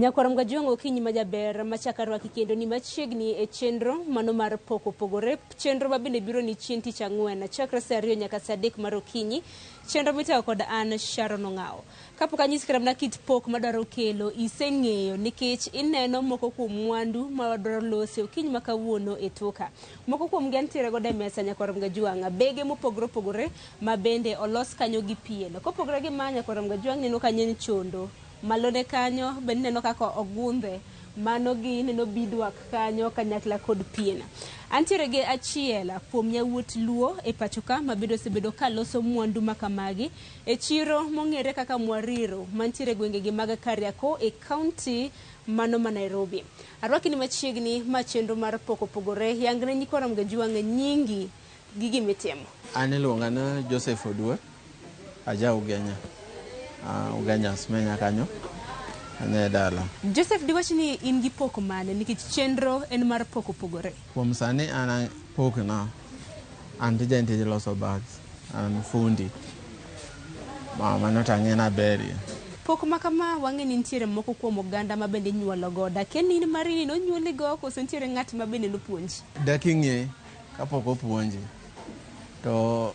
Nyakwar Mgajwang' okinyi ma jaber machako arwaki kendo ni machiegni e chenro mano mar pok opogore, chenro ma bende biro ni chien tich ang'wen chakre saa 2 nyaka saa 3 mar okinyi, chenro mitayo kod an Sharon Ong'awo. Kapok anyisi kata mana kit pok madwaro kelo, iseng'eyo nikech ineno moko kuom mwandu ma wadwaro lose okinyi ma kawuono e toka. Moko kuomgi antiere godo e mesa Nyakwar Mgajwang', bege mopogore opogore ma bende olos kanyo gi pien. Kopogore gi ma Nyakwar Mgajwang' neno kanyo en chondo. Malone kanyo bende ineno kaka ogundhe, mano gi ineno beadwork kanyo kanyakla kod pien. Antiere gi achiel kuom yawuot Luo e pacho ka ma bende osebedo ka loso mwandu ma kamagi e chiro mong'ere kaka Mwariro mantiere e gwengegi mag Kariakoo e kaunti mano ma Nairobi. Arwaki ni machiegni ma chenro mar pok opogore yangne nyikwa Ramogi nyingi gi gimitimo. An iluonga ni Joseph Oduor, aja Ugenya. Ugenya Smenya kanyo, ane dala. Joseph, diwach ni in gi pok mane nikech chenro en mar pok opogore? Kuom sani an pokna, an tija en tij loso bags, an fundi. Mano to ang'e naberie. Pok ma kama wang'e ni nitiere moko kuom oganda ma bende inyuolo godo. Akia ni in mari ni nonyuoli go koso nitiere ng'at ma bende nopuonji? Dak ing'e kapok opuonji. To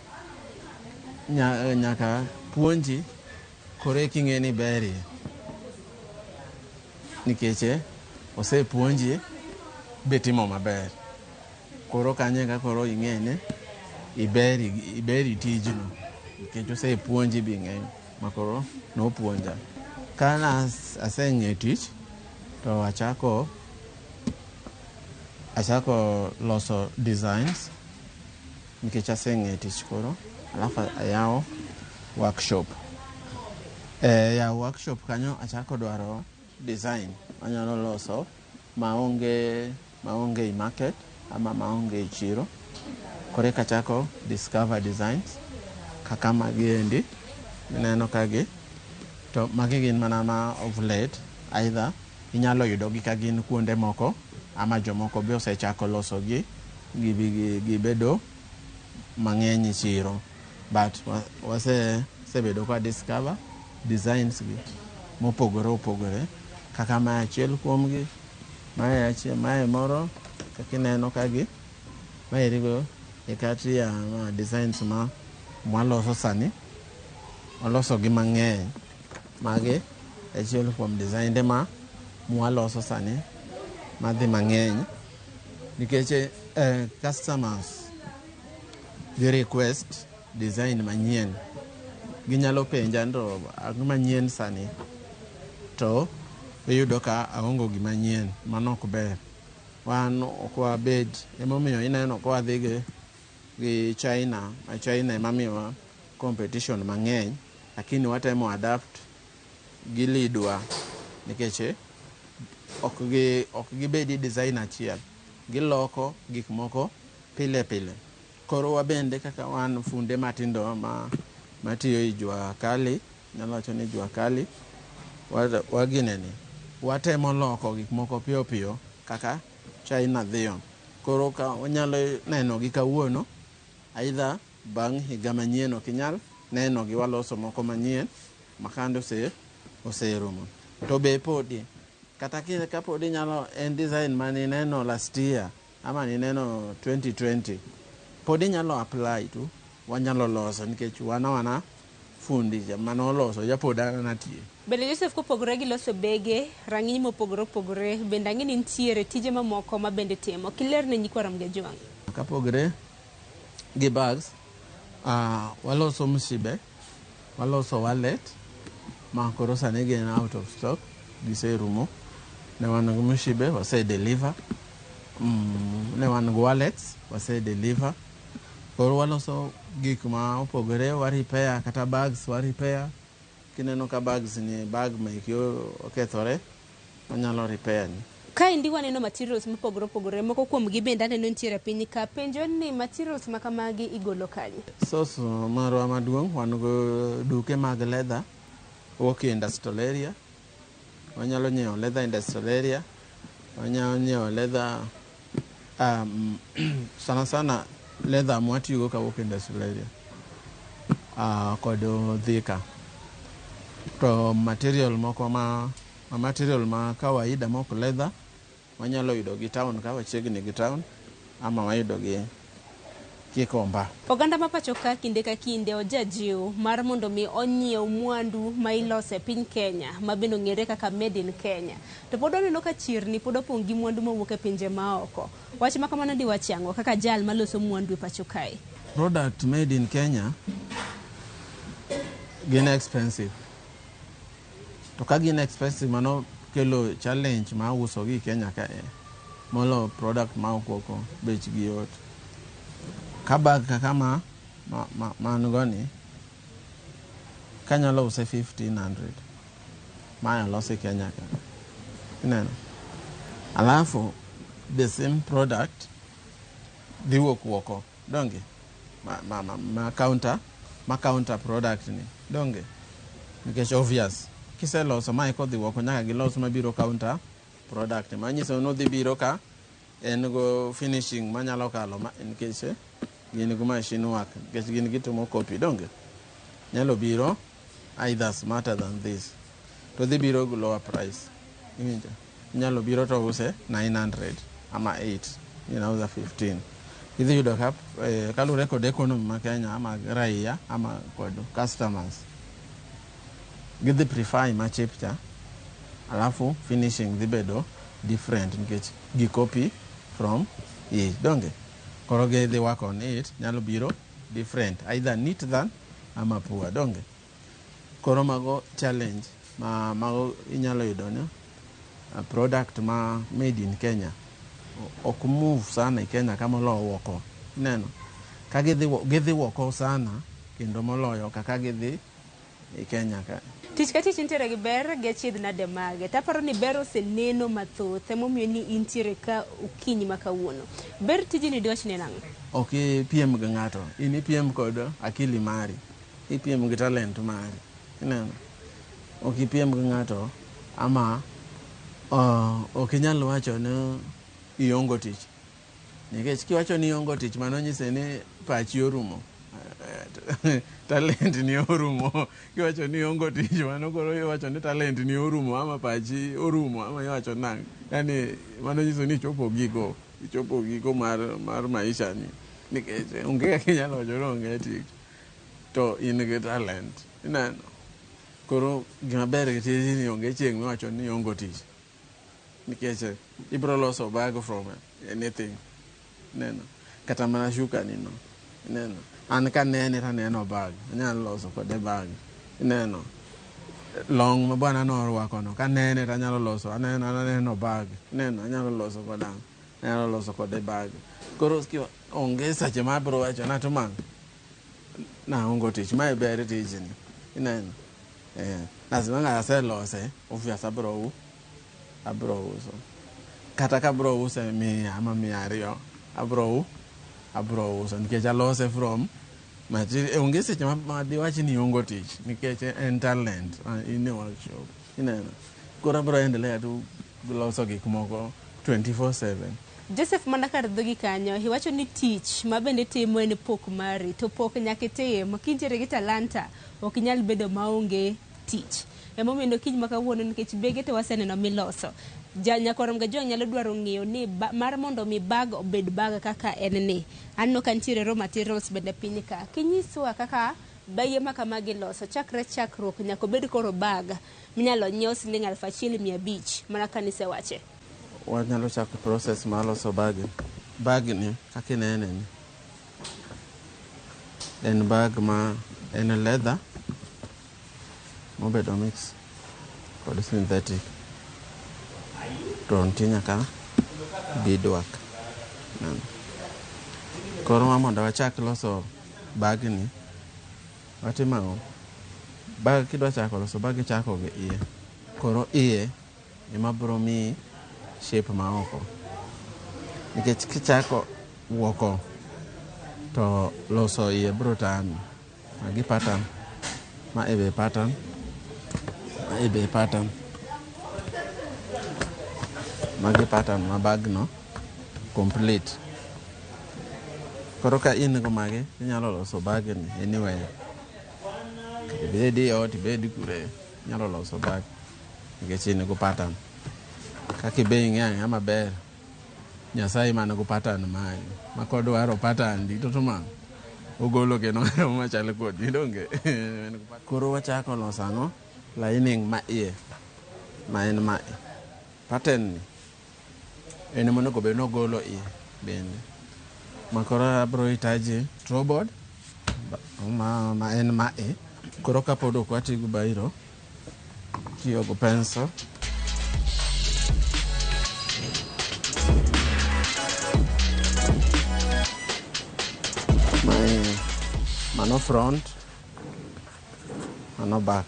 nyaka puonji koro eka ing'e ni iberie. Nikech osepuonji bitimo maber. Koro kanyo eka koro ing'e ni iberi tijno. Nikech osepuonji bing'eyo ma koro nopuonja. Ka aseng'eyo tich to achako loso designs nikech aseng'eyo tich koro alafu ayawo workshop. Yawo workshop kanyo achako dwaro design manyalo loso maonge e market ama maonge e chiro. Koro eka achako discover designs kaka magi endi mineno kagi to magi gin mana ma of late either inyalo yudogi ka gin kuonde moko ama jomoko be osechako losogi gibedo mang'eny e chiro. But wasebedo ka discover designs gi mopogore opogore kaka mae achiel kuomgi, mae achiel, mae moro kaka ineno kagi, maeri go e kati ya designs ma mwaloso sani, waloso gi mang'eny. Magi achiel kuom designde ma mwaloso sani madhi mang'eny nikech customers gi request design manyien. Ginyalo penja ni to ang'o manyien sani, to iyudo ka aongo gima nyien, mano ok ber. Wan ok wabed, emomiyo ineno ka wadhi gi China, ma China ema miyowa competition mang'eny, lakini watemo adapt gi leadwa nikech ok gibedi design achiel, giloko gik moko pile pile. Koro wabende kaka wan funde matindo matiyo e jua kali, nyalo wacho ni jua kali, wagineni, watemo loko gik moko piyo piyo kaka China dhiyo. Koro ka wanyalo neno gi kawuono, either bang' higa manyien ok inyal neno gi, waloso moko manyien makande oserumo. To be podi, kata kapod inyalo en design mane ineno last year ama nineno 2020, pod inyalo apply to wanyalo loso nikech wan awana fundi manoloso japod an atiyo. Bende Joseph, kopogore gi loso bege, rang'iny mopogore opogore, bende ang'e ni nitiere tije mamoko ma bende timo. Kiler ne nyikwa Ramogi Ajwang'. Kapogore gi bags, waloso msibe, waloso wallet ma koro sani gin out of stock, giserumo. Ne wan gi mshibe, wase deliver. Ne wan gi wallets, wase deliver. Koro waloso gik ma opogore, wa repair kata bags wa repair. Kineno ka bags ni bag meki okethore, wanyalo repair ni. Kaendi waneno materials mopogore opogore, moko kuom gi bende aneno nitiere piny ka. Penjo ni materials ma kamagi igolo kanye? Source marwa maduong' wan go duke mag leather wuok e industrial area. Wanyalo nyiewo leather industrial area, wanyalo nyiewo leather sana sana leather mwatiyogo kawuok industrial area kod Thika. To material moko ma Ma material ma kawaida mok leather wanyalo yudo gi town ka wachiegni gi town ama wayudo gi Kikomba. Oganda ma pacho ka kinde ka kinde ojajiw mar mondo mi onyiew mwandu ma iloso e piny Kenya ma bende ong'ere kaka made in Kenya. To pod waneno ka chirni pod opong' gi mwandu mowuok e pinje maoko. Wach ma kamano diwachi ang'o kaka jal maloso mwandu e pacho kae? Product made in Kenya gin expensive. To ka gin expensive, mano kelo challenge ma uso gi Kenya kae molo product ma oko oko bech gi yot. Ka bag kaka ma an go ni kanyalo use 1500, mae olosi Kenya ka. Ineno? Alafu the same product dhi wuok oko, donge? Ma counter product ni, donge? Nikech obvious kiseloso mae kodhi oko, nyaka gilos mabiro counter product, manyiso ni odhi biro ka en go finishing manyalo kalo ma, nikech gin go machine work, nikech gin gitimo copy, donge? Nyalo biro either smarter than this, to dhi biro gi lower price, iwinjo? Inyalo biro to use 900 ama 8, inauza 15. Idhi yudo ka kaluwore kod economy ma Kenya ama raia ama kod customers, gidhi prefer ma cheap cha, alafu finishing dhi bedo different nikech gi copy from it, donge? Koro gidhi work on it, nyalo biro different, either neat than ama poor, donge? Koro mago challenge ma mago inyalo yudo ni product ma made in Kenya ok move sana e Kenya ka moloyo oko. Ineno ka gidhi oko sana kendo moloyo kaka gidhi e Kenya ka. Tich ka tich nitiere gi ber gi achiedh nade mage. Taparo ni ber oseneno mathoth, emomiyo ni intiere ka okinyi ma kawuono. Ber tijni diwach ni en ang'o? Ok ipiem gi ng'ato, in ipiem kod akili mari, ipiem gi talent mari. Ineno? Ok ipiem gi ng'ato ama ok inyal wacho ni iongo tich, nikech kiwacho ni iongo tich, mano nyise ni pachi orumo, talent ni orumo. Kiwacho ni iongo tich, mano koro iwacho ni talent ni orumo ama pachi orumo ama iwacho nang', yani mano nyiso ni ichopo giko mar maisha ni, nikech onge kaka inyalo wacho ni onge tich to in gi talent. Ineno? Koro gima ber gi tijni, onge chieng' miwacho ni iongo tich, nikech ibiro loso bag from anything. Ineno? Kata mana shuka ni no, ineno? An kanene taneno bag, anyalo loso kode bag. Ineno? Long ma bwana norwako no, kanene tanyalo loso, aneno aneno bag. Ineno? Anyalo loso kode, anyalo loso kode bag. Koro onge seche ma abiro wacho na to man naongo tich. Mae ber tijni. Ineno? As long as aselose, obvious abiro uso. Kata ka abiro use 100 ama 200, abiro uso nikech alose from material. Onge seche ma diwach ni iongo tich, nikech en talent in e workshop. Ineno? Koro abiro endelea tu loso gik moko 24/7. Joseph, mana kar dhogi kanyo, iwacho ni tich ma bende timo en pok mari, to pok nyaka itim. Kintiere gi talanta, ok inyal bedo maonge tich. Emomiyo kiny ma kawuono, nikech bege to waseneno miloso. Ja nyakwar Mgajwang' nyalo dwaro ng'eyo ni mar mondo mi bag obed bag kaka en ni. Aneno ka nitiere raw materials bende piny ka. Kinyiswa kaka bege ma kamagi iloso chakre chakruok nyaka obed koro bag minyalo nyiew siling 1500 mana ka nisewache. Wanyalo chako process mar loso bag. Bag ni kaka inene ni en bag ma en leather mobedo mix kod synthetic, to nitie nyaka beadwork. Koro ma mondo wachak loso bag ni, watimo ang'o? Bag, kidwa chako loso bag, ichako gi iye. Koro iye ema biro miyi shape ma oko, nikech kichako oko to loso iye biro tami. Magi pattern, mae be pattern, mae be pattern. Magi pattern ma bag no complete. Koro ka in go magi, inyalo loso bag ni anywhere. Ibed e ot, ibed kure, inyalo loso bag. Nikech in go pattern. Kaka ibe ing'eyo ang'eya maber, Nyasaye man go pattern mari. Ma kodwaro pattern di to timo ogolo kendo machal kodi donge. Koro wachako loso ang'o? Lining ma iye. Ma en mae. Pattern ni en monego bed ni ogolo iye bende. Ma koro abro hitaji drawboard ma en mae. Koro kapod ok wati gi biro, tiyo gi pencil. Mae mano front, mano back.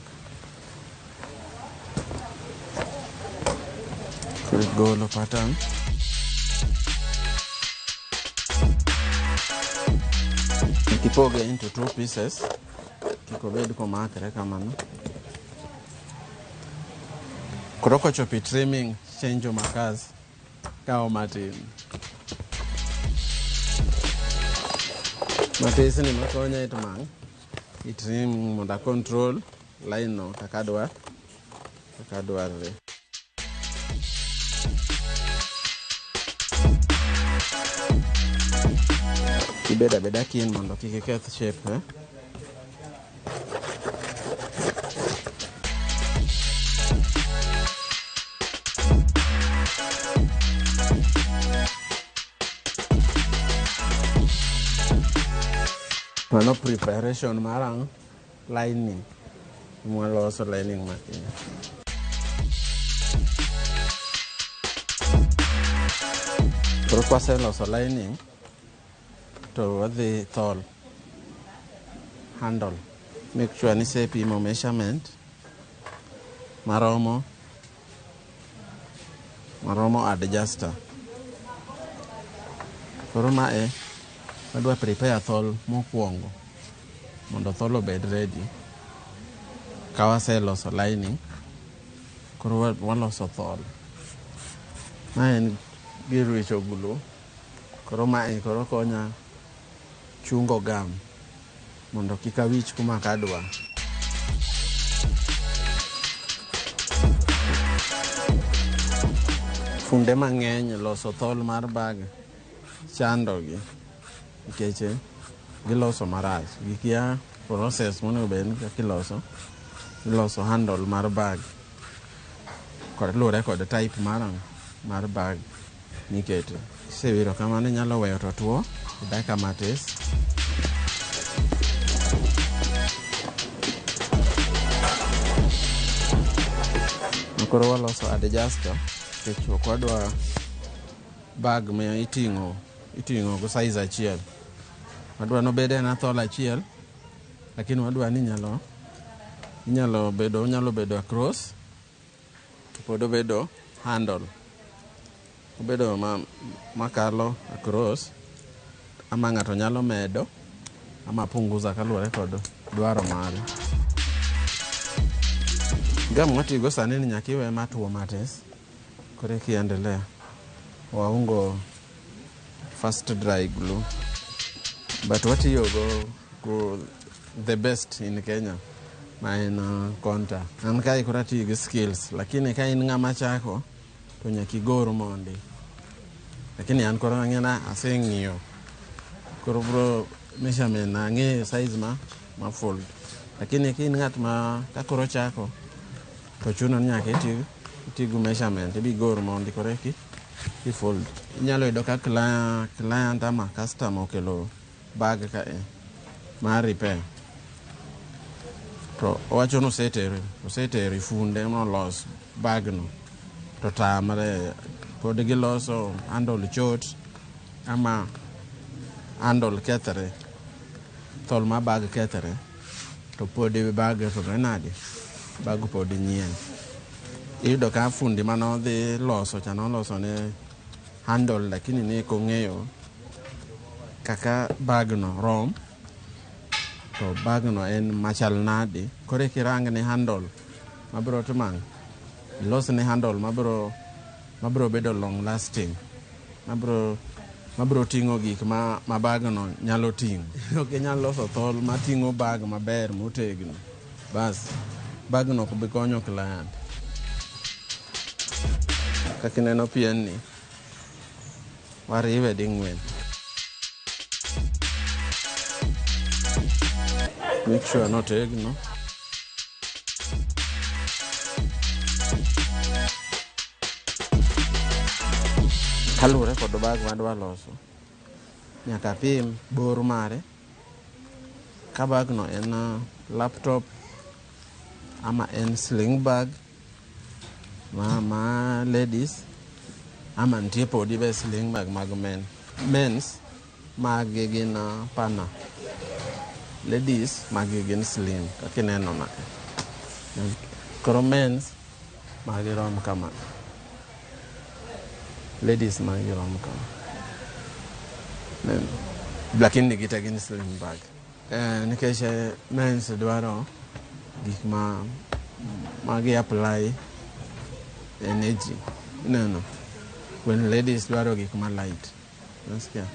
Koro igolo pattern. Ipoge into two pieces. Kik obed komakre kamano. Koro kochopo e trimming, chenjo makas kawo matin. Matis ni makonya e tmang' i trim mondo a control line no kaka adwa kaka dwarre. Ibedo abeda keen mondo kik iketh shape, eh? Mano preparation mar ang' lining. Mwaloso lining matin. Koro kwaseloso lining, to wadhi thol handle. Make sure ni isepimo measurement maromo maromo adjuster. Koro mae wadwa prepare thol mokwongo mondo thol obed ready. Ka waseloso lining, koro waloso thol. Ma en gir wicho glue. Koro mae koro konya chungo gum mondo kik awich kuma ok adwa. Funde mang'eny loso thol mar bag chando gi nikech giloso marach. Gikia process monego bed ni kaka iloso iloso handle mar bag kod luwore kod type mar ang'o mar bag mikete. Kisewiro kamano inyalo weyo to tuo dakika matis. Koro waloso adjuster nikech ok wadwa bag ma iting'o iting'o go size achiel. Wadwa nobed en athol achiel lakini wadwa ni inyalo inyalo bedo onyalo bedo across to pod obedo handle. Obedo ma makalo across ama ng'ato nyalo medo ama punguza kaluwore kod dwaro mare. Gum mwatiyogo sani ni nyaka iwe matuo matis koro eka iendelea. Waungo fast dry glue but watiyo go the best in Kenya ma en Conta. An kae koro atiyo gi skills lakini ka in ng'ama chako to nyaka igor mondi. Lakini an koro ang'e na aseng'iyo koro bro measurement na ang'eyo size ma fold. Lakini ka in ng'at ma ka koro chako to chuno ni nyaka iti gi measurement ibi gor mondi koro eki i fold. Inyalo yudo ka client ama customer okelo bag kae mar repair to owacho ni osetero e funde molos bag no to tamre pod giloso handle chot ama handle kethre thol mar bag kethre to pod bag to nade bag pod nyien. Iyudo ka fundi manodhi loso cha noloso ne handle lakini ne ok ong'eyo kaka bag no rom to bag no en machal nade koro eka irang ne handle mabiro timo ang'o ilos ne handle mabiro bedo long lasting mabiro ting'o gik ma bag no nyalo ting'o. Ok inyal loso thol mating'o bag maber motegno bas bag no ok bi konyo client. Kaka ineno pien ni, wariwe ding'wen. Make sure notegno. Kaluwore kod bag madwa loso, nyaka apim bor mare. Ka bag no en laptop ama en sling bag ma ladies, ama nitie podi be sling bag mag men. Mens magi gin pana, ladies magi gin slim kaka ineno ma. Koro mens magi rom kama, ladies magi rom kama. Neno. Lakini gite gin sling bag. Nikech mens dwaro gik ma gi apply energy. Neno. When ladies dwaro gik ma light. Nasikia?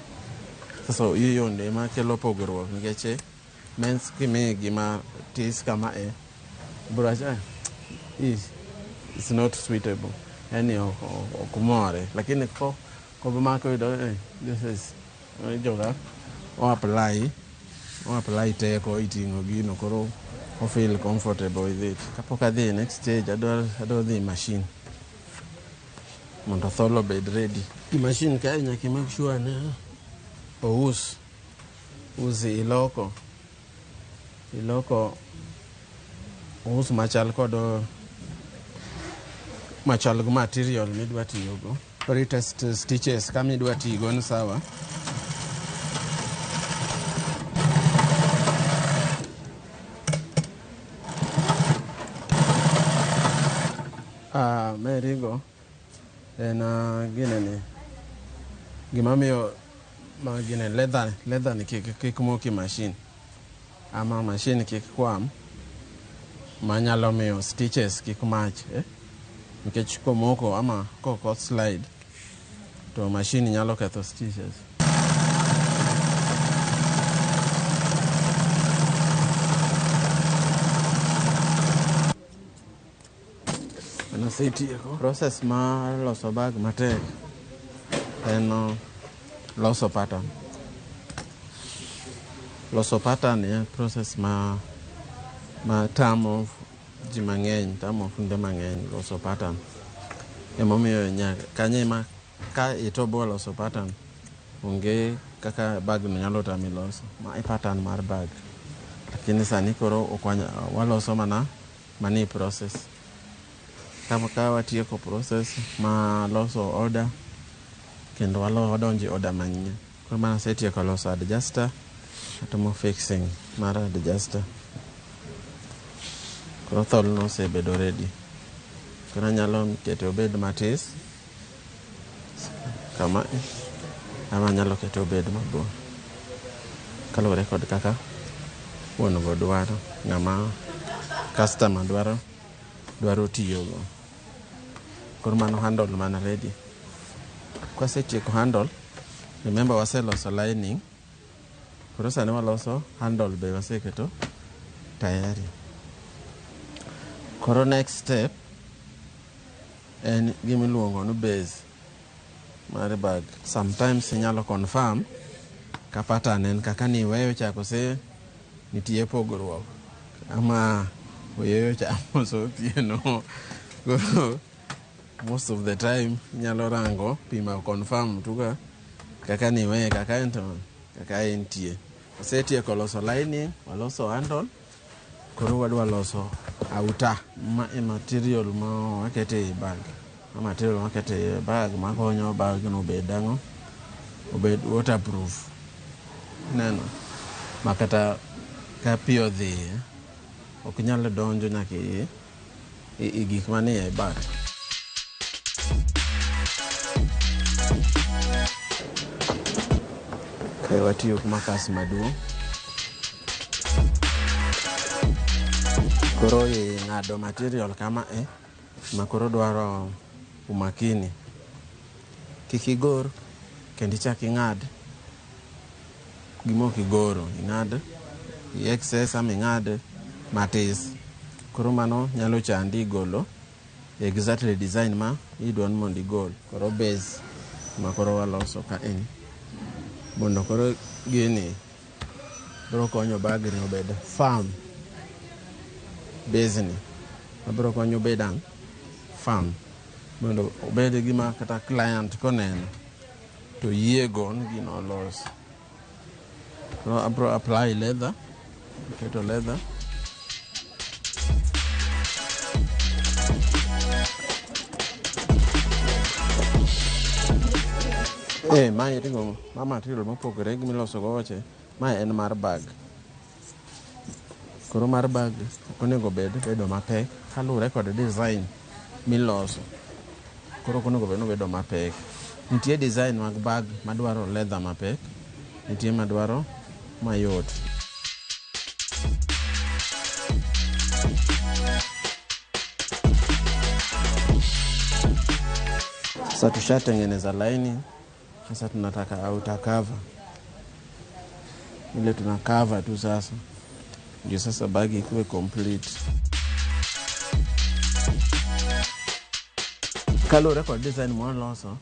Sasa hiyo ndio ema kelo pogruok nikech mens kimiyi gima tis kama e, biro wacho it's not suitable. Yani ok more. Lakini ko komako yudo this is joga o apply teko iting'o gino koro o feel comfortable with it. Kapok adhi next stage adwa dhi machine mondo thol obed ready. Machine kae nyaka i make sure ni ous uzi iloko us machal kod machal gi material midwa tiyogo. Koro i test stitches kama idwa tigo ni sawa. Merigo en ginene gimamiyo ma gine leather ni kik moki machine ama machine kik kwam manyalo miyo stitches kik mach Nikech komoko ama koko slide to machine nyalo ketho stitches. Nasetieko process mar loso bag matek en loso pattern. Loso pattern en process ma tamo ji mang'eny, tamo funde mang'eny loso pattern. Emomiyo nyaka kanyo ema ka itobo loso pattern onge kaka bag no nyalo tami loso. Ma e pattern mar bag. Lakini sani koro waloso mana mani process. Ka watieko process ma loso order kendo wadonjo e order manyien. Koro mana asetieko loso adjuster, atimo fixing mar adjuster. Koro thol no osebedo ready. Koro anyalo kete obed matis kama ama anyalo kete obed mabor. Kaluwore kod kaka wuon go dwaro, ng'ama customer dwaro tiyogo. Koro mano handle mana ready. Kwasetieko handle, remember waseloso lining. Koro sani waloso handle be waseketo tayari. Koro next step en gimiluongo ni base mar bag. Sometimes inyalo confirm ka pattern en kaka niweyo cha kose nitie pogruok ama oyeyo cha moso otieno. Koro most of the time inyalo rango pimo confirm tu ka kaka niweye kaka en to kaka entie. Wasetieko loso lining, waloso handle, koro wadwa loso outer ma e material ma wakete ei bag. Ma material ma wakete ei bag makonyo bag no obed ang'o? Obed waterproof. Ineno? Ma kata ka pi odhiye, ok nyal donjo nyaka e gik manie e bag. Kae watiyo gi makas maduong'. Koro ing'ado material kama e ma koro dwaro umakini. Kik igor kendo ichak ing'ad gima ok igoro. Ing'ad i excess ama ing'ad matis. Koro mano nyalo chandi golo Exactly design ma idwa ni mondo igol. Koro base ma koro waloso ka en mondo koro gini biro konyo bagni obed firm. Base ni mabiro konyo obed ang' firm mondo obed gima kata client koneno to yiego ni gino olos. Koro abiro apply leather, keto leather. Mae iting'o ma material mopogore gi miloso go wuoche, mae en mar bag. Koro mar bag ok onego bed bedo mapek kaluwore kod design miloso. Koro ok onego bed ni obedo mapek. Nitie design mag bag madwaro leather mapek, nitie madwaro mayot. Sasa tushatengeneza laini, sasa tunataka outer cover. Ile tuna cover tu sasa, ndio sasa bagi ikuwe complete. Kaluwore kod design mwaloso,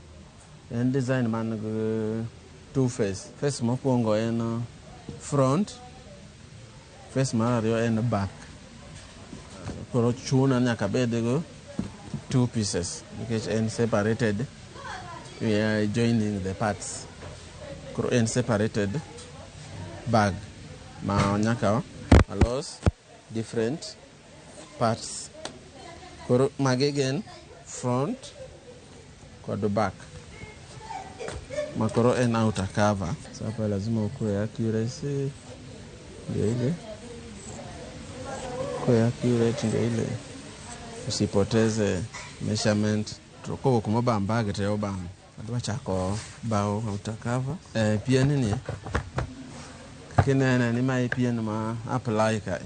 en design man gi two face. Face mokwongo en front, face mar ariyo en back. Koro chuna nyaka bed go two pieces nikech en separated, we are joining the parts. Koro en separated bag ma nyaka alos different parts. Koro magi gin front kod back ma koro en outer cover. Sasa hapa lazima ukuwe accuracy ndio ile kuwe accurate ndio ile usipoteze measurement. To kowuok kuma obam bag te obam. Adwa chako bawo outer cover. Pien ni kinene ni mae pien ma apply kae.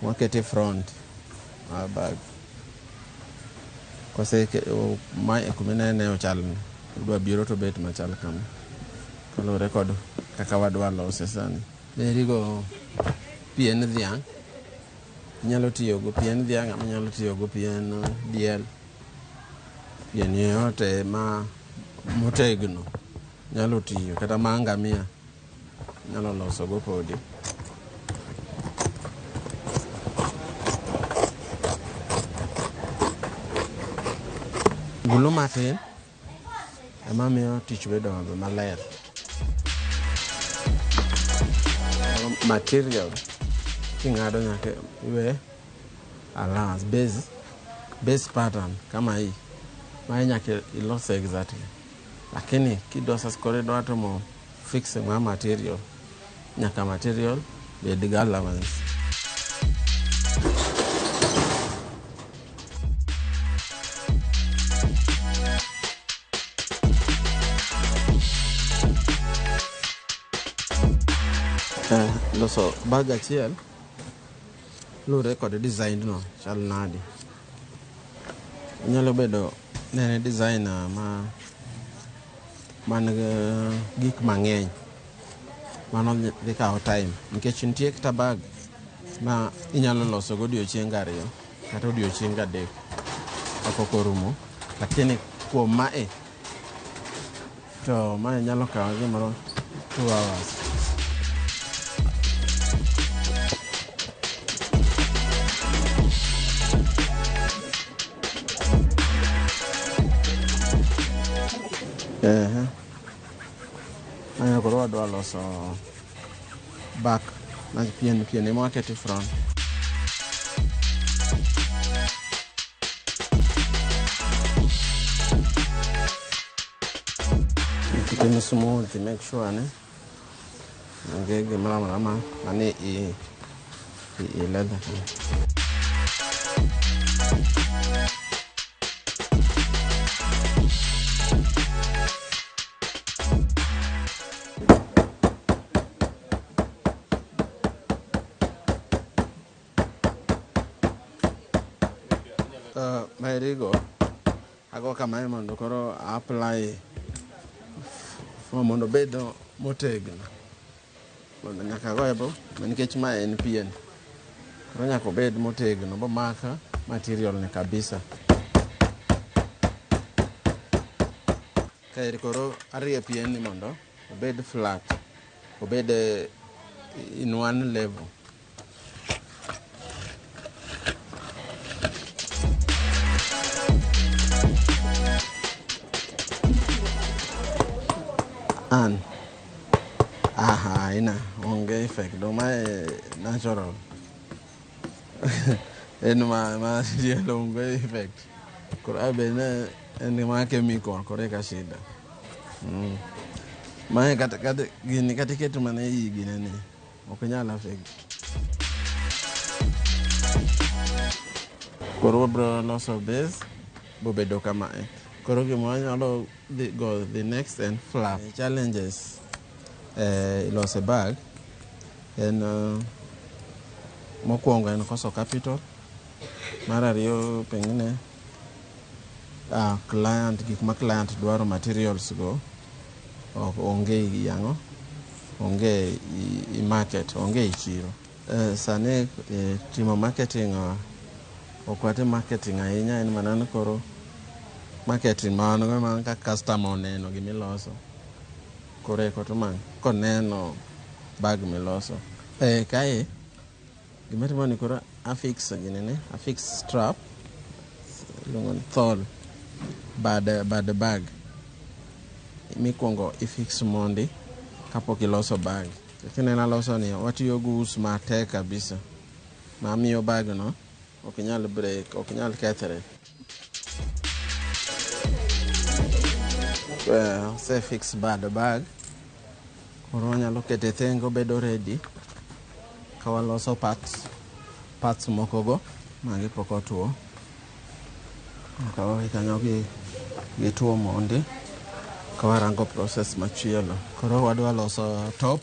Wakete front mar bag. Kose mae kuminene ochal ni odwa biro to bet machal kama. Kaluwore kod kaka wadwa lose sani. Berigo pien dhiang'. Inyalo tiyo go pien dhiang' ama inyalo tiyo go pien diel. Pien yoyote ma motegno nyalo tiyo kata ma ngamia nyalo loso go podi. Gulu matin ema miyo tich bedo maler. Material king'ado nyaka iwe allowance base pattern kama hii mae nyaka ilose exactly, lakini kidwa sasa koro idwa timo fixing mar material nyaka material bed gi allowance. Loso bag achiel luwore kod design no chal nade. Onyalo bedo ni en design ma man gi gik mang'eny. Mano dhi kawo time nikech nitie kata bag ma inyalo loso go odiochienge ariyo kata odiochienge adek kapok orumo. Lakini kuom mae to mae nyalo kawo gimoro 2 hours. Aya koro wadwa loso back na pien ema waketo front. Ikete smooth, make sure ni onge gimoro amora ma mane i leather. Maerigo ago kamae mondo koro apply mondo obed motegno. Mondo nyaka goye bo nikech mae en pien. Koro nyaka obed motegno bomak material ni kabisa. Kaeri koro arie pien ni mondo obed flat, obed in one level. An aha ina onge effect do mae natural. En ma tielo onge effect. Koro abe ne en ma chemical koro eka shida. Mae kata gini kata iketo mana ei ginene ok nyal affect. Koro wabro loso base bobedo kamae. Koro gima wanyalo dhi go the next en flap. Challenges loso bag en mokwongo en koso capital. Mar ariyo pengine client gik ma client dwaro materials go ok onge yang'o onge i market onge e chiro. Sani timo marketing ok watim marketing ahinya en mana ni koro marketing ma wan go mana ka customer oneno gimiloso koro eko to koneno bag miloso. Kae gima timo ni koro afix ginene afix strap iluongo ni thole bad bag mikwongo ifix mondi kapok iloso bag. Kineno aloso ni watiyo gi us matek kabisa mamiyo bag no ok nyal break ok nyal kethre. Ose fix bad bag koro wanyalo kete thenge obedo ready ka waloso parts moko go magi pok otuo. Nyaka wawe kanyo gituo mondi ka warango process machielo. Koro wadwa loso top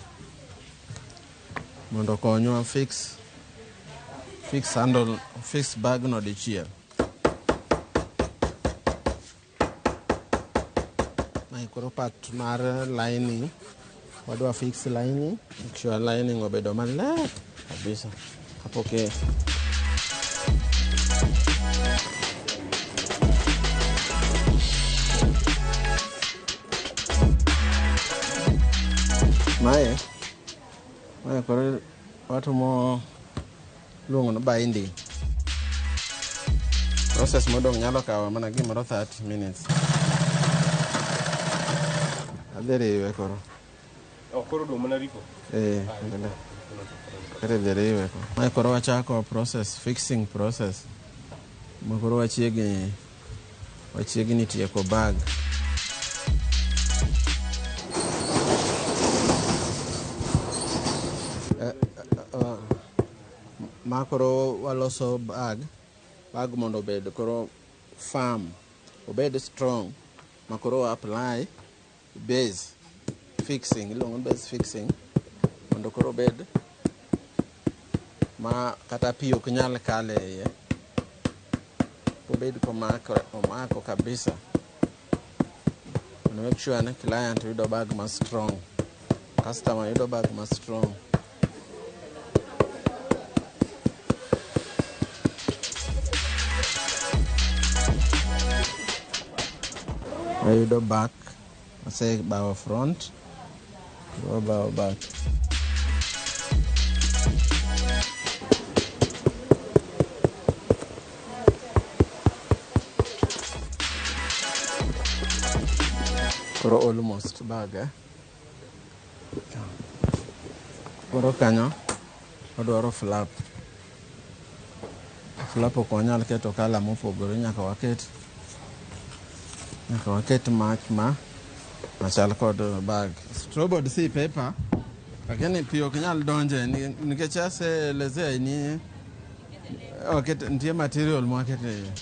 mondo okonywa fix handle fix bag no dichiel. Mae koro part mar lining wadwa fix lining make sure lining obedo maler kabisa kapok mae koro watimo iluongo ni binding. Process modong' nyalo kawo mana gimoro 30 minutes. Adhi riwe koro. Oh, koro odong' mana ripo. Endelea. Koro idhi riwe koro. Mae koro wachako process fixing process ma koro wachiegni tieko bag. Ma koro waloso bag mondo obed koro firm, obed strong ma koro apply base fixing iluongo ni base fixing mondo koro obed ma kata pi ok nyal kalo e iye obed komako kabisa mondo make sure ni client yudo bag ma strong, customer yudo bag ma strong. Ayudo back, asebawo front, wabawo back. Koro almost bag eh? Koro kanyo odwaro flap. Flap ok wanyal keto colour mopogore nyaka waket mach ma machal kod bag. Strawboard si paper lakini pi ok nyal donje nikech aseelezea ni waket nitie material mwakete iye.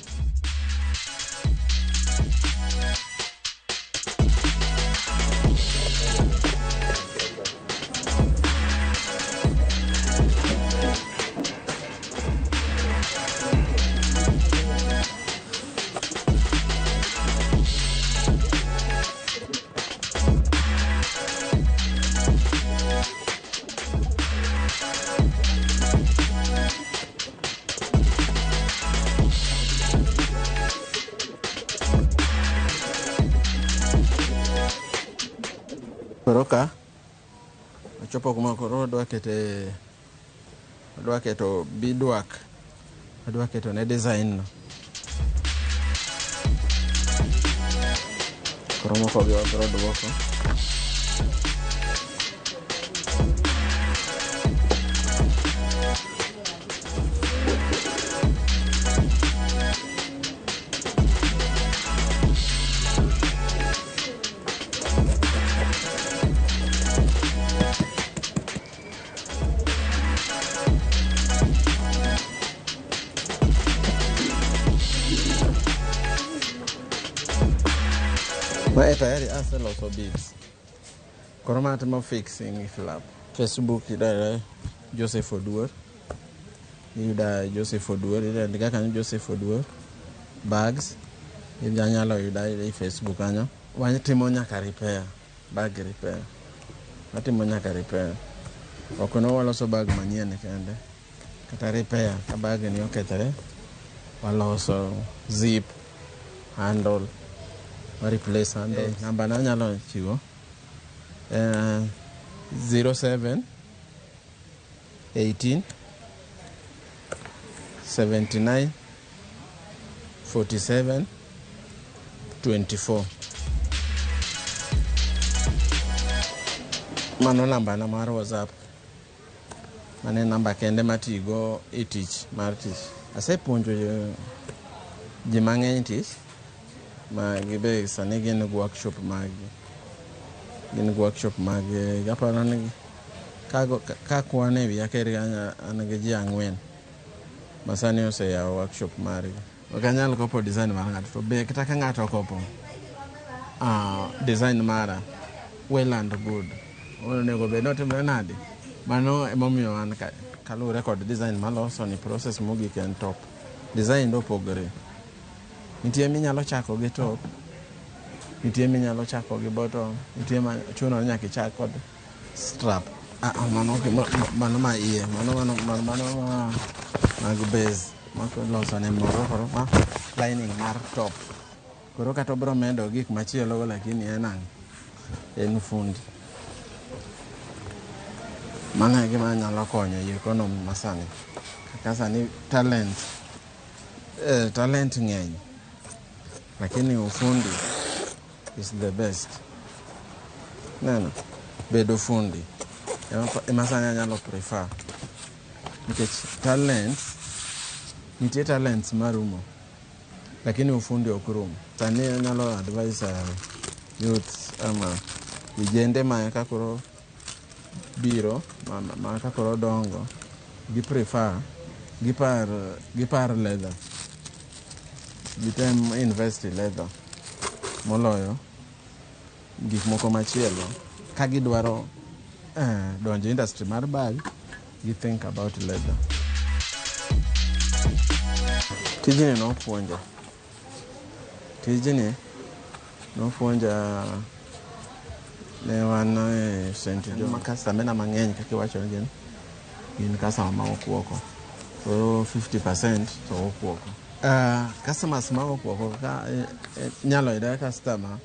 Koro ka ochopo kuma koro odwa kete, odwa keto beadwork, odwa keto ne design no. Koro moko gi wabiro duoko. Mae tayari aseloso beads. Koro ma atimo fixing flap. Facebook idare Joseph Oduor. Iyuda Joseph Oduor, indika kanyo Joseph Oduor bags. Inyalo yuda e Facebook kanyo. Watimo nyaka repair, bag repair. Watimo nyaka repair. Ok no waloso bag manyien kende. Kata repair ka bag ni okethore, waloso zip, handle, wa replace handle. Namba na anyalo chiwo 07 18 79 47 24. Mano namba na mar WhatsApp. Mano e namba kende matigo e tich mar tich. Asepuonjo ji mang'eny tich ma gibe sani gin gi workshop mag gin gi workshop mag aparo ni ka kwan e wiya keri an gi ji 4 ma sani oseyawo workshop margi. Ok anyal kopo design mar ng'ato to be kata ka ng'ato okopo design mara, well and good. Onego bed ni otimre nade? Mano emomiyo an ka kaluwore kod design maloso ni process mogik en top. Design opogore. Nitie minyalo chako gi top, nitie minyalo chako gi bottom, nitie ma chuno ni nyaka ichak kod strap. Mano, mano ma iye, mano, mano, mano, mano ma mag base ma loso ne moro koro ma lining mar top. Koro kata obiro medo gik machielo go lakini en ang' en fundi. Mano e gima nyalo konyo e economy masani. Kaka sani talent, talent ng'eny lakini ufundi is the best. Neno, bedo fundi ema sani anyalo prefer nikech talent nitie talents marumo lakini ufundi ok rum. Sani anyalo advise youth ama vijende ma ka koro biro ma ka koro dongo gi prefer gipar leather, gitem invest e leather moloyo gik moko machielo. Ka gidwaro donjo e industry mar bag, gi think about leather. Tijni nopuonja. Tijni nopuonja ne wan e St. John. Customer na mang'eny kaka iwacho ni gin customer ma wuok oko. Koro 50% to wuok oko. Customers ma wuok oko ka inyalo yudo customer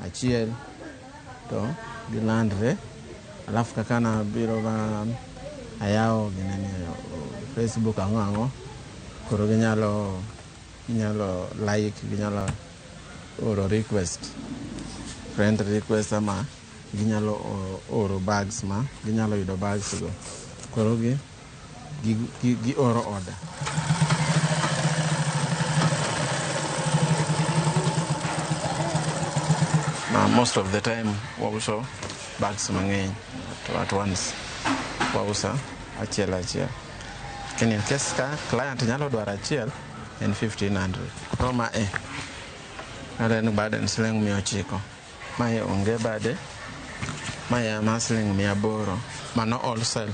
achiel to gilandre. Alafu kaka nabiro ma ayawo ginene Facebook ang'o ang'o, koro ginyalo like, ginyalo oro request, friend request ama ginyalo oro bags ma ginyalo yudo bags go. Koro gi oro order. Ma most of the time wauso bags mang'eny at once. Wauso achiel achiel. Lakini in case ka client nyalo dwaro achiel en 1500. Koro ma e en bade en siling 900. Mae onge bade. Mae ema siling 800. Mano wholesale.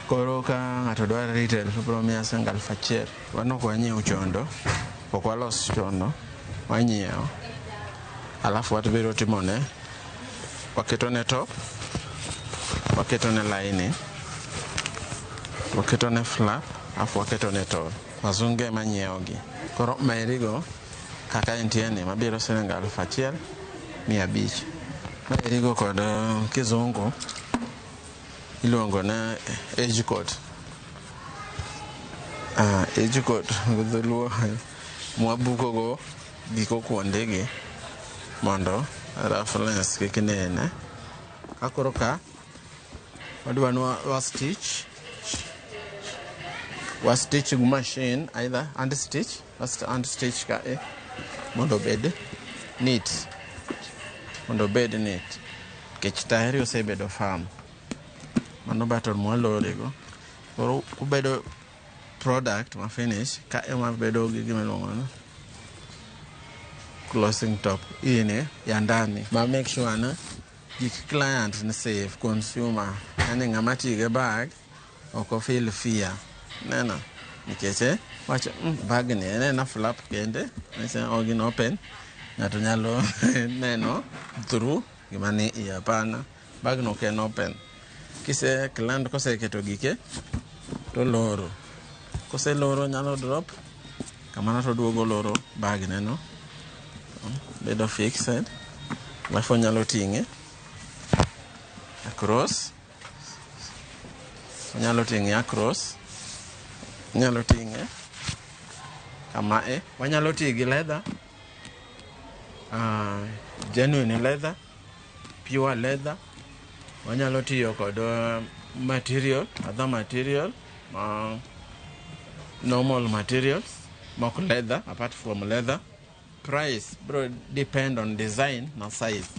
Koro ka ng'ato dwaro retail to biro miya siling 1000. Wan ok wanyiew chondo, ok walos chondo, wanyiewo. Alafu watbiro timone, waketone top, waketone lining, waketone flap, alafu waketone tol. Wazunge ema nyiewo gi. Koro maerigo kaka entie ni mabiro siling 1500. Ma irigo kod kizungu iluongo ni edge coat. Edge coat gi dholuo mwabuko go giko kuonde gi mondo roughness kik nene. Ka koro ka wadwa ni wa stitch wa stitch gi machine, either hand stitch, hand stitch ka e mondo obed neat, mondo obed neat nikech tayari osebedo firm. Mano button mwalore go. Koro obedo product ma finish ka ema bedo gi gima iluongo ni closing top ini ya ndani ma make sure ni gik client ni safe, consumer, yani ng'ama tiyo gi bag ok o feel fear neno nikech wacho bag ni en ena flap kende nese ok gin open, ng'ato nyalo neno through gima ni iye. Hapana, bag no ok en open. Kise client koseketo gike to loro, koseloro nyalo drop kamano to duogo loro bag ne no bedo fixed, alafu onyalo ting'e across, onyalo ting'e across, onyalo ting'e kama e. Wanyalo tiyo gi leather, genuine leather, pure leather. Wanyalo tiyo kod material, other material, normal materials mok leather. Apart from leather, price bro depend on design na size.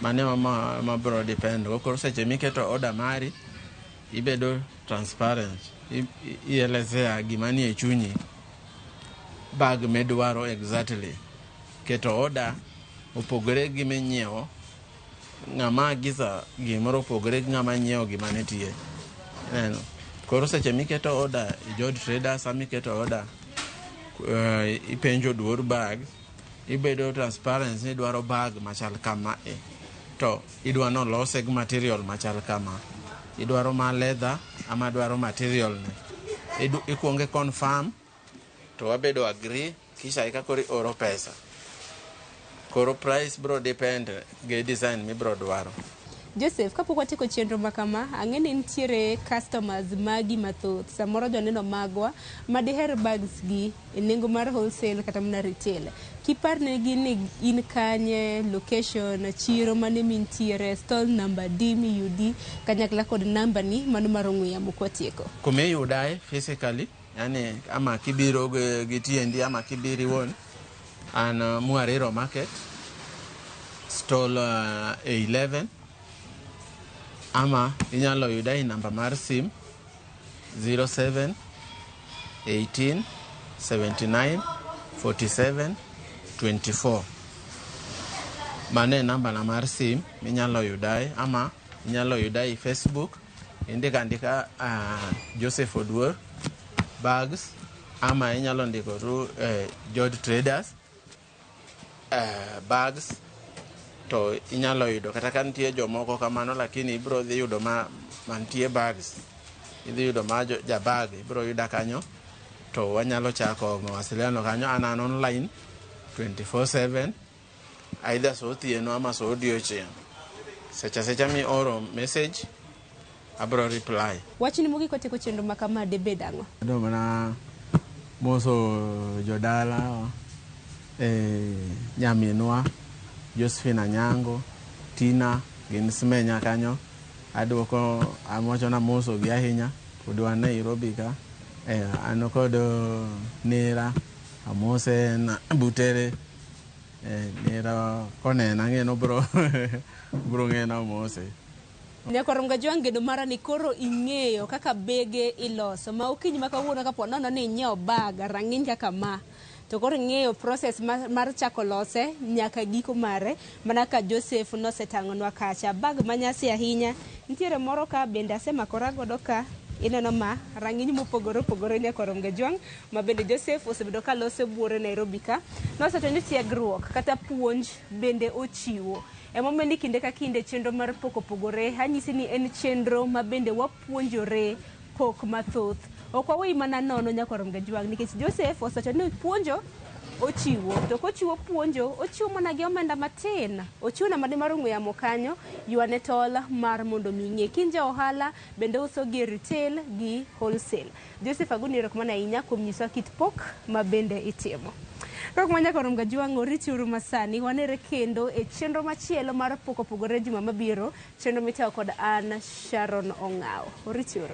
Mano ma bro depend go. Koro seche miketo order mari ibedo transparent, ielezea gima nie chunyi, bag midwaro exactly. Keto order opogore gi minyiewo. Ng'ama agiza gimoro opogore gi ng'ama nyiewo gima nitie. Ineno? Koro seche miketo order e George Traders sama iketo order, ipenjo duor bag, ibedo transparent ni idwaro bag machal kama e to idwa nolose gi material machal kama, idwaro ma leather ama dwaro material ne. Ikuongo confirm to wabedo agree, kisha eka koro ioro pesa. Koro price bro depend gi design mibro dwaro. Joseph, kapok watieko chenro ma kama, ang'e ni nitiere customers magi mathoth, samoro joneno magwa madiher bags gi e nengo mar wholesale kata mana retail. Kiparnegi ni in kanye, location, chiro mane mintiere, stall number D miyudi, kanyakla kod namba ni mano mar ong'we yamo kwatieko. Kumiyudae physically, yani ama kibiro gi tiendi ama kibiro iwuon, an Mwariro Market, stall A11, ama inyalo yuda e namba mar sim 07 18 79 47 24. Mano e namba na mar sim minyalo yudae, ama inyalo yuda e Facebook, indiko andika Joseph Oduor Bags, ama inyalo ndiko tu George Traders Bags to inyalo yudo. Kata ka nitie jomoko kamano, lakini ibiro dhi yudo ma mantie bags, idhi yudo ma ja bag ibiro yuda kanyo to wanyalo chako mawasiliano kanyo. An online 24/7, either so otieno ama so odiochieng', seche asecha mioro message abro reply. Wachni mogik kwatieko chenro ma kama debed ang'o? Adwa mana moso jodala, nyaminwa Josephine Anyango, Tina gin Smenya kanyo. Aduoko awacho namoso gi ahinya. Pod wan Nairobi ka. An kod nera amose en Butere. Nera konena ang'e ni obro obro ng'e namose. Nyakwar Mgajwang', geno mara ni koro ing'eyo kaka bege iloso ma okinyi ma kawuono kapo nono ni inyiewo bag rang'iny kaka ma to koro ing'eyo process mar chako lose nyaka giko mare, mana ka Joseph nosetang'onwa kacha bag manyasi ahinya. Nitiere moro ka bende asemakora godo ka ineno ma rang'iny mopogore opogore, nyakwar Mgajwang', ma bende Joseph osebedo ka loso buore Nairobi ka. Nosewacho ni tiegruok kata puonj bende ochiwo. Emomiyo ni kinde ka kinde chenro mar pok opogore anyisi ni en chenro ma bende wapuonjore pok mathoth. Ok waweyi mana nono, nyakwar Mgajwang', nikech Joseph osewacho ni puonjo Ochiwo to kochiwo puonjo, ochiwo mana gi omenda matin. Ochiwo nambane mar ong'we yamo kanyo, ywane tol mar mondo mi ing'e. Kin ja ohala bende uso gi e retail gi wholesale. Joseph Aguni erokamano ahinya kuom nyisowa kit pok ma bende itimo. Kok ma nyaka rom gajwang' oritiuru masani wanere kendo e chenro machielo mar pok opogore juma mabiro chenro mitayo kod an Sharon Ong'awo. Oritiuru.